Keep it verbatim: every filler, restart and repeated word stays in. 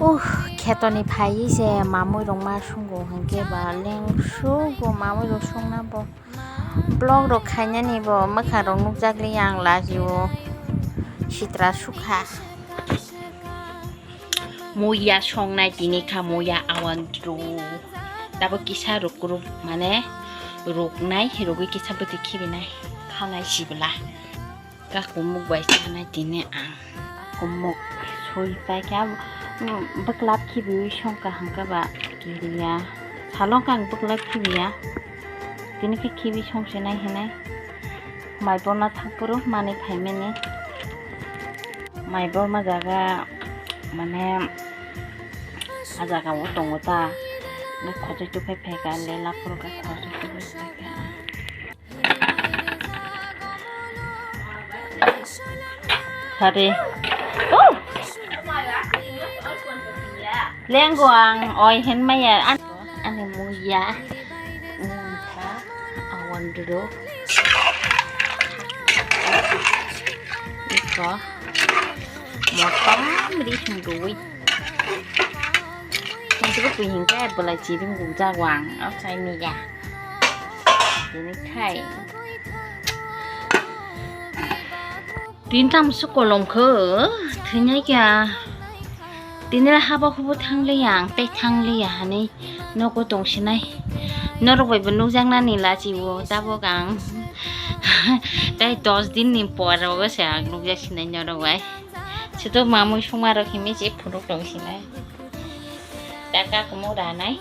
Uh, khetoni phaiwi se mamui rok ma sungo hinkhe ba leng sugo mamui rok sungna bo. Vlog rok khainani bo mwkhang rok nukjak liya ang lajio. Sitra sukha. Muya songnai tini kha muya awandru. Tabo kisa ruk ruk mane ruknai rugwi kisa bwtwi khibinai khanai sibla. Kakumuk bai chanai tini ang. Kakumuk sui paikha, mm, bwklap khibiwi songkha hwnkhe ba kiriya. Salong kang bwklap khibiya. Tini khe khibi songse nai hinai. Mai borma thangphuru manwi phaimani. Mai borma jaga mane a jaga o tongo ta. Nai khojoi tuphai phaikha, lela phuru khe khojoi tuphai phaikha. Hari. Oh! Lenggo ang oi hen maya. An-, ani muya. Unta awandro. Iko. Motom ri sungdui. Sungdui pui hingke belai chiring gujak wang. Outside ni ya. Tini khai. Tin tam su kolom kho, thwinai kya. Tini haba hubu thangliya, ang tei thangliya hani nogo tongsinai. Norok bai bo nukjaknani lachiwo, tabok ang tei dos din ni por rogo se ang nukjak sinai norok bai. Sudo mamui suma rok himi je phunuk tongsinai. Taka kumo ranai.